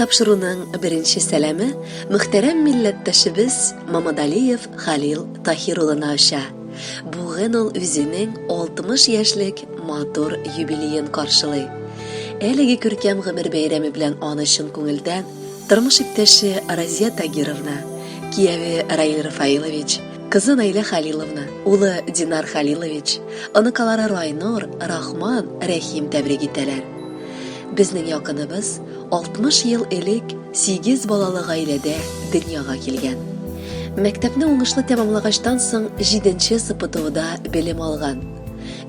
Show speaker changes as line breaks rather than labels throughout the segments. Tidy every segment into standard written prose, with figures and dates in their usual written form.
Тапшыруның беренче сәламе мөхтәрәм милләттәшебез Мамадалиев Халил Таһир улына оча. Бүген ул үзенең 60 яшьлек матур юбилеен каршылый. Әлеге күркәм гомер бәйрәме белән аны чын күңелдән тормыш иптәше Разия Тагировна, кияве Раил Рафаилович, кызы Наилә Халиловна, улы Динар Халилович, оныкалары Райнур, Рахман, Рәхим тәбрик итәләр. Безнең якыныбыз 60 ел элек сигез балалы гаиләдә дөньяга килгән. Мәктәпне уңышлы тәмамлагачтан соң җиденче СПТУда белем алган.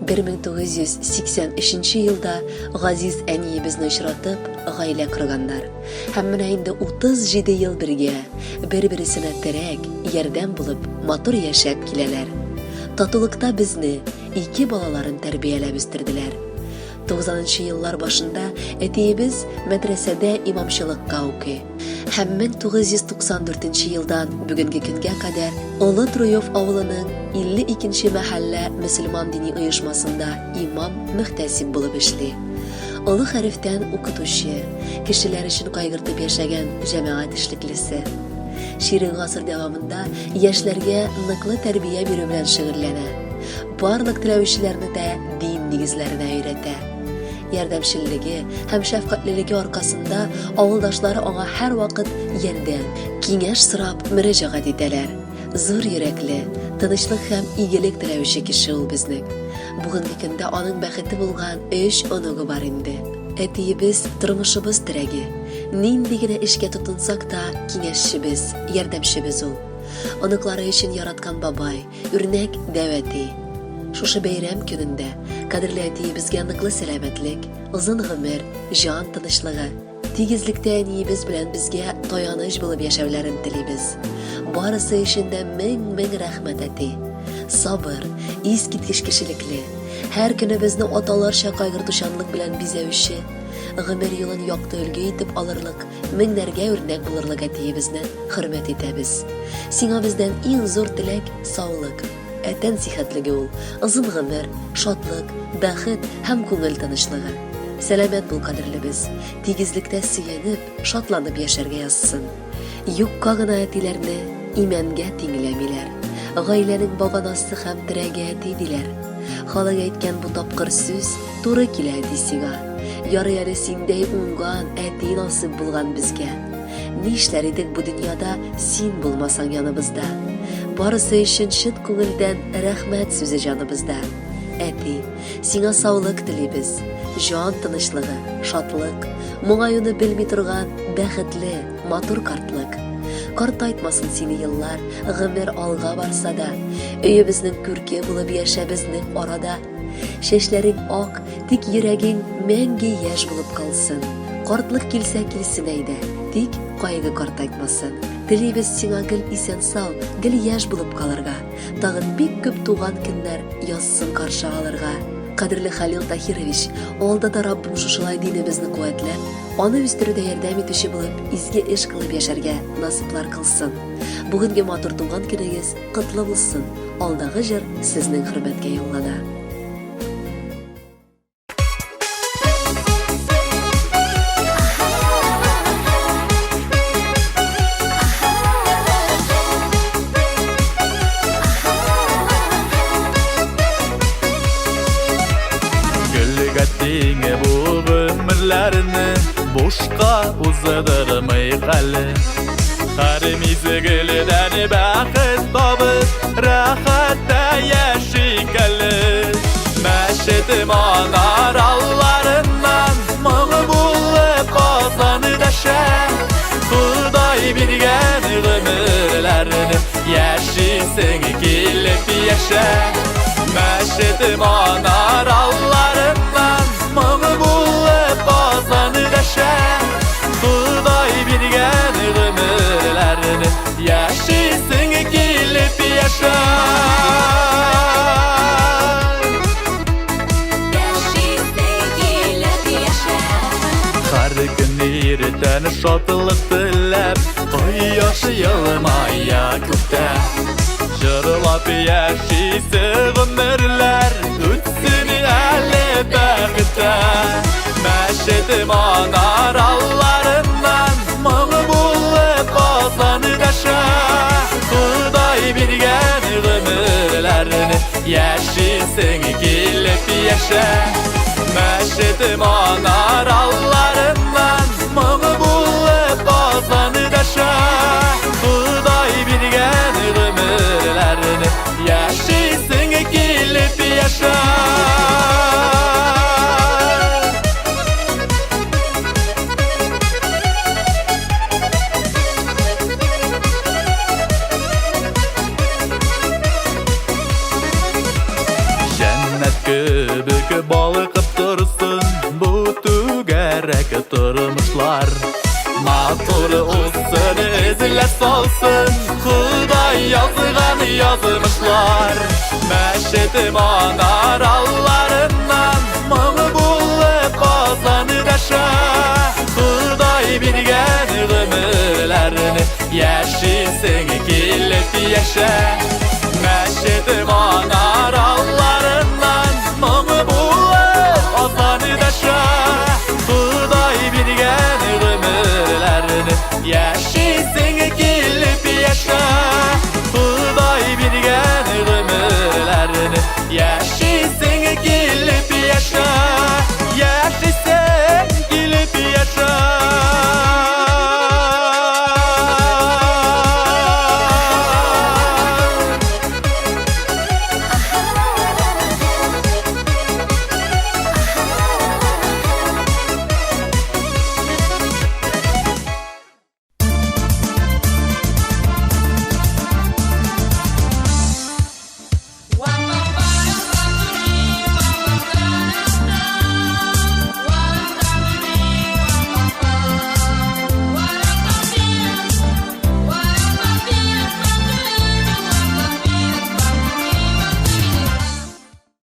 1983 елда газиз әниебезне очратып, гаилә корганнар. Һәм менә инде 37 ел бергә, бер-бересенә терәк, ярдәм булып, матур яшәп киләләр. Татулыкта безне, ике балаларын тәрбияләп үстерделәр. Туксанынчы еллар башында әтиебез мәдрәсәдә имамчылыкка укый. Һәм 1994 елдан бүгенге көнгә кадәр Олы Труев авылының 52 нче мәхәллә мөселман дини оешмасында имам-мөхтәсиб булып эшли. Олы хәрефтән укытучы, кешеләр өчен кайгыртып яшәгән җәмәгать эшлеклесе. Чирек гасыр дәвамында яшьләргә ныклы тәрбия бирү белән шөгыльләнә. Барлык теләүчеләрне дә дин нигезләренә өйрәтә. Ярдәмчеллеге һәм шәфкатьлелеге аркасында авылдашлары аңа һәрвакыт ярдәм, киңәш сорап мөрәҗәгать итәләр. Зур йөрәкле, тынычлык һәм игелек теләүче кеше ул безнең. Бүгенге көндә аның бәхете булган өч оныгы бар инде. Әтиебез, тормышыбыз терәге. Нинди генә эшкә тотынсак та, киңәшчебез, ярдәмчебез ул. Оныклары өчен яраткан бабай, Үрнәк дәү әти. Шушы бәйрәм көнендә кадерле әтиебезгә ныклы сәламәтлек, озын гомер, җан тынычлыгы, тигезлектә әниебез белән безгә таяныч булып яшәүләрен телибез. Барысы өчен дә мең-мең рәхмәт, әти. Сабыр, искиткеч кешелекле, һәр көнебезне аталарча кайгыртучанлык белән бизәүче, гомер юлын якты өлге итеп алырлык, меңнәргә үрнәк булырлык әтиебезне хөрмәт итәбез. Сиңа бездән иң зур теләк, саулык. Ә тән сихәтлеге ул, озын гомер, шатлык, бәхет һәм күңел тынычлыгы. Сәламәт бул, кадерлебез. Тигезлектә сөенеп, шатланып яшәргә язсын. Юкка гына әтиләрне имәнгә тиңләмиләр. Гаиләнең баганасы һәм терәге әти диләр. Халык әйткән бу тапкыр сүз туры килә әти сиңа. Ярый әле синдәй уңган әти насыйп булган безгә. Нишләр идек бу дөньяда син булмасаң яныбызда. Барысы өчен чын күңелдән рәхмәт сүзе җаныбызда. Әти, сиңа саулык телибез, җан тынычлыгы, шатлык, моңаюны белми торган бәхетле, матур картлык. Картайтмасын сине еллар, гомер алга барса да, өебезнең күрке булып яшә безнең арада. Чәчләрең ак, тик йөрәгең мәңге яшь булып калсын. Картлык килсә килсен әйдә, тик кайгы картайтмасын. Телибез сиңа гел исән-сау, гел яшь булып калырга. Тагын бик күп туган көннәр язсын каршы алырга. Кадерле Халил Таһирович, алда да Раббым шушылай динебезне куәтләп, аны үстерүдә ярдәм итүче булып, изге эш кылып яшәргә насыйплар кылсын. Бүгенге матур туган көнегез котлы булсын! Алдагы җыр сезнең хөрмәткә юллана.
Гөлгә тиңе бу гомерләрне бушка уздырмыйк әле. Һәр мизгелдән бәхет табып, рәхәттә яшик әле. Мәчет манараларыннан моң булып азан дәшә. Ходай биргән гомерләрне яшисең килеп яшә. Мәчет манараларыннан моң булып азан дәшә. Ходай биргән гомерләрне яшисең килеп яшә.
Яшисең килеп яшә.
Һәр көн иртән шатлык теләп, кояш елмая күктә. Җырлап яшисе гомерләр үтсен әле бәхеттә. Мәчет манараларыннан Яшисең килеп яшә. Мәчет манараларыннан моң булып азан дәшә. Ходай биргән гомерләрне яшисең килеп яшә. Җәннәт кебек балкып торсын бу түгәрәк тормышлар. Матур узсын, эзләр салсын Ходай язган язмышлар. Мәчет манараларыннан моң булып азан дәшә. Ходай биргән гомерләрне яшисең килеп яшә.